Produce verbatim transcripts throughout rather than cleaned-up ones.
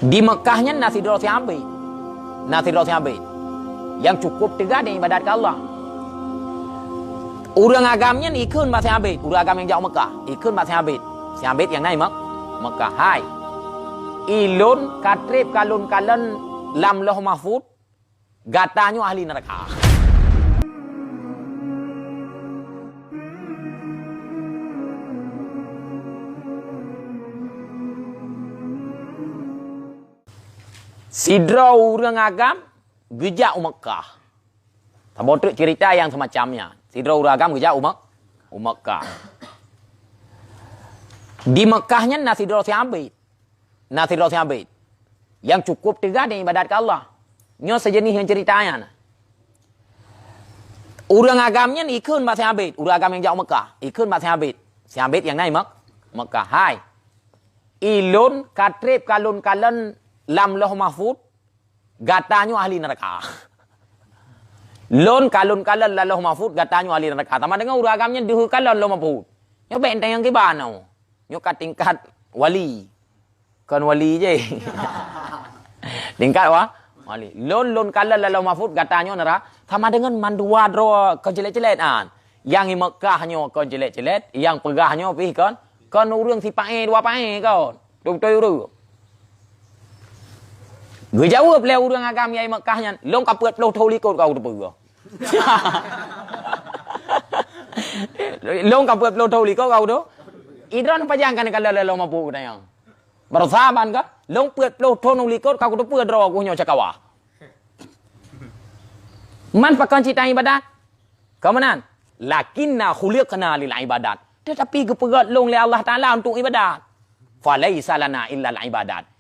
Di Meukah nyan na sidroe si abét. Na sidroe si abét nyang cukup teuga di ibadat keu Allah. Ureuëng agam nyan ikheun bak si abét, ureuëng agam nyang jak u Meukah, ikheun bak si abét. Si abét nyang na i Mek-, Meukah, "Hai, ulôn ka treb ka lôn kalon lam Lauh Mahfuz, gata nyoe ahli neuraka." Sidroe ureuëng agam geujak u Meukah. Saboh treuk ceurita nyang seumacam nyan. Sidroe ureuëng agam geujak u Mek-, u Meukah. Di Meukah nyan na sidroe si abét. Na sidroe si abét nyang cukup teuga di ibadat keu Allah. Nyoe sejenis ngon ceurita nyan. Ureuëng agam nyan ikheun bak si abét, ureuëng agam nyang jak u Meukah, ikheun bak si abét. Si abét nyang na i Mek-, Meukah, "Hai, ulôn ka treb ka lôn kalon lam Lauh Mahfuz, gata nyoe ahli neuraka." "Lôn ka lôn kalon lam Lauh Mahfuz, gata nyoe ahli neuraka." Sama deungon ureuëng agam nyan deuh kalon Lauh Mahfuz. Nyoe bék tanyong kiban nyoe. Nyoe ka tingkat wali. Kon wali jih. Tingkat wa-, wali. "Lôn, lôn kalon lam Lauh Mahfuz, gata nyoe neura-," sama deungon mandua droe kon ceulet-ceulet nyan. Nyang i Meukah nyoe kon ceulet-ceulet, nyang peugah nyoe pih kon, kon ureuëng sipaéh dua paéh kon. Beutôi-beutôi ureuëng. Geujaweueb lé ureuëng agam nyang i Meukah nyan, "Lôn ka peuet ploh thon likot ka kuteupeue." "Lôn ka peuet ploh thon likot ka kuteupeue. Idroen pajan ka neukalon lam Lauh Mahfuz," geutanyong. Baroesa ban ka, "Lôn peuet ploh thon u likot ka kuteupeue droe geuh nyoe cakawa." Man pakon cit ibadat? Ka meunan, "Lakinna khuliqna lil ibadat." Teutapi geupeugét lôn lé Allah Taala untuk ibadat. "Falaisa lana illal ibadat."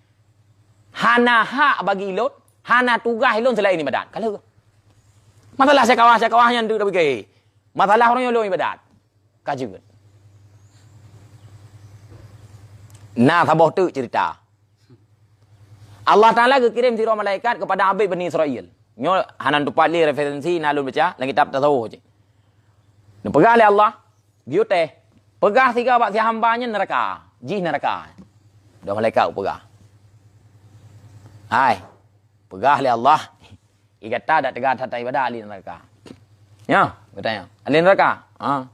Hana hak bagi lôn, hana tugaih lôn seulaén ibadat. Ka lheueh. Masalah syakawah-syakawah nyan deuek tapike. Masalah ureuëng nyoe lôn ibadat. Ka jeuet. Na saboh teuk ceurita. Allah Taala geukirém sidroe malaikat keupada abét Bani Israel. Nyoe hana teumpat lé referensi na lôn baca lam kitab tasawuf cit. Neupeugah lé Allah, "Geuyue teh, peugah sigoe bak si hamba nyan neuraka, jih neuraka." Dua malaikat peugah. "Hai, peugah lé Allah, i gata dak teuga that ibadat ahli neuraka." "Nyo," geutanyong, "ahli neuraka?" "Ha."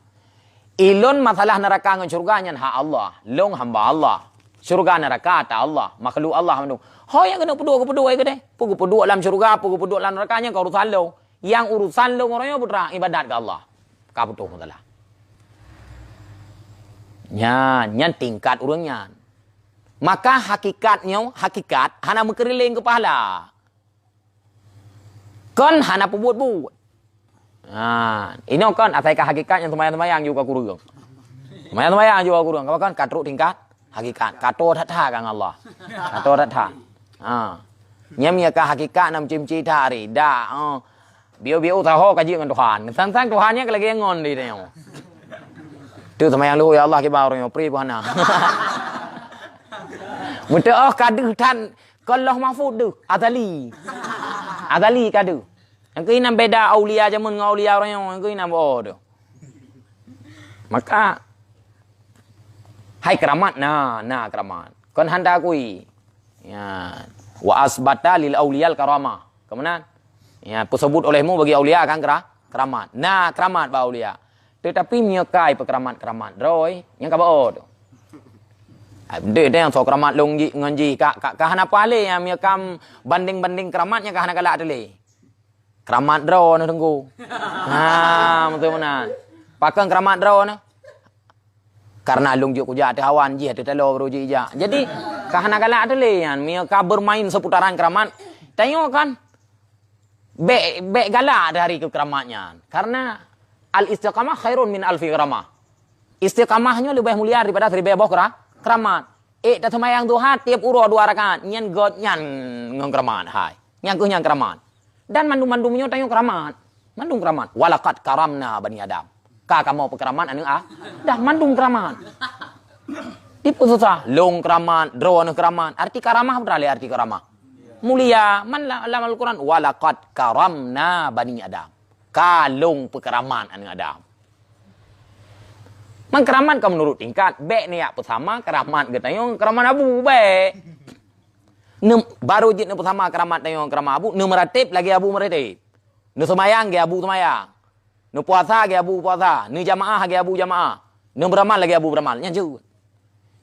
"Ilôn masalah neuraka ngon syeuruga nyan hak Allah, lôn hamba Allah. Syeuruga neuraka ata Allah, makhluk Allah mandum." "Ho nyang keuneuk peuduek geupeuduek ai keudeh. Peue geupeuduek lam syeuruga, peue geupeuduek lam neuraka nyan ka urusan lôn. Nyang urusan lôn uroe nyoe putra ibadat keu Allah." Ka putôh masalah. Nyan, nyan tingkat ureuëng nyan. Maka hakikat nyoe, hakikat hana meukeureuléng keu pahala. Kon hana peubuet-buet. Ha, inoe kon asai ka hakikat nyang seumayang-seumayang juga kureueng. Seumayang-seumayang juga kureueng. Apa kon ka trok tingkat hakikat. Ka toe that-that ka ngon Allah. Ka toe that-that. Ha. Nyang mie ka hakikat na meuci-meuci that hari. Dak, oh. Bio-bio usaha ka jeuet ngon Tuhan. Sang-sang Tuhan nyan ka lagée ngon di tanyoe. Tu seumayang lôn, "Ya Allah, kiban ureuëng nyoe, pri pih hana." Meuteuk oh ka deuh that Kon Lauh Mahfuz deuh, azali. Azali ka deuh. Nyang keuh inan beda aulia jameun ngon aulia uroe nyoe, nyang keuh inan boh deuh. Maka, hai keuramat na, na keuramat. Kon hana akui. Ya. Wa asbata lil auliyal karamah. Keumanan? Ya, peuseubut olehmu bagi aulia akan kera-, keuramat. Na keuramat bak aulia. Teutapi meunyoe ka ipeukeuramat-keuramat droe, nyang ka baôt. Ai, deuh, deuh nyang soe keuramat lôn jih ngon jih, ka, ka, ka hana paléh nyang meunyoe ka bandeng-bandeng keuramat nyang ka hana galak teuh lé. Keuramat droeneuh teungku. Ha, beutôi meunan. Pakon keuramat droeneuh? Karena lôn jeuet kujak ateueh awan jih ateueh taloe baru jih ijak. Jadi, ka hana galak teuh lé nyan, meunyoe ka bermain seputaran keuramat, tanyoe kan Bék, bék galak dari keu keuramat nyan. Karena al-istiqamah khairun min alfi karamah. Istiqamah nyoe leubeh mulia daripada siribée boh keura-, keuramat. Ék taseumayang duha tieb uroe dua rakaat, nyan gét nyan ngon keuramat, hai. Nyan keuh nyan keuramat. Dan mandum-mandum nyoe tanyoe keuramat. Mandum keuramat. Walaqad karamna bani Adam. Ka kamoe peukeuramat aneuëk a-, dah mandum keuramat. Dipeususah, lôn keuramat, droeneuh keuramat. Arti karamah peue lé arti karamah? Mulia. Man la-, lam Al-Quran, "Walaqad karamna bani Adam." Ka lôn peukeuramat aneuëk Adam. Man keuramat ka meunurot tingkat, bék neujak peusama keuramat geutanyoe, keuramat Abu, bék. Neu-, baru jeuet neupeusama keuramat tanyoe keuramat abu, neumeuratéb lagée abu meuratéb. Neuseumayang lagée abu seumayang. Neupuasa lagée abu puasa. Neujamaah lagée abu jamaah. Neubeuramal lagée abu beuramal. Nyan jeuet.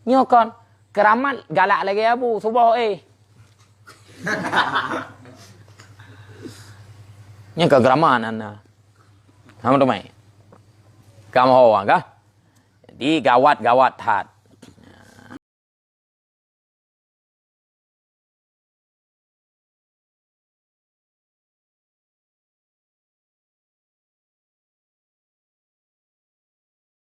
Nyoe kon, keuramat galak lagée abu, suboh éh. Nyan ka keuramat na. Hana teumé. Kamoe ho ka? Jadi gawat-gawat that.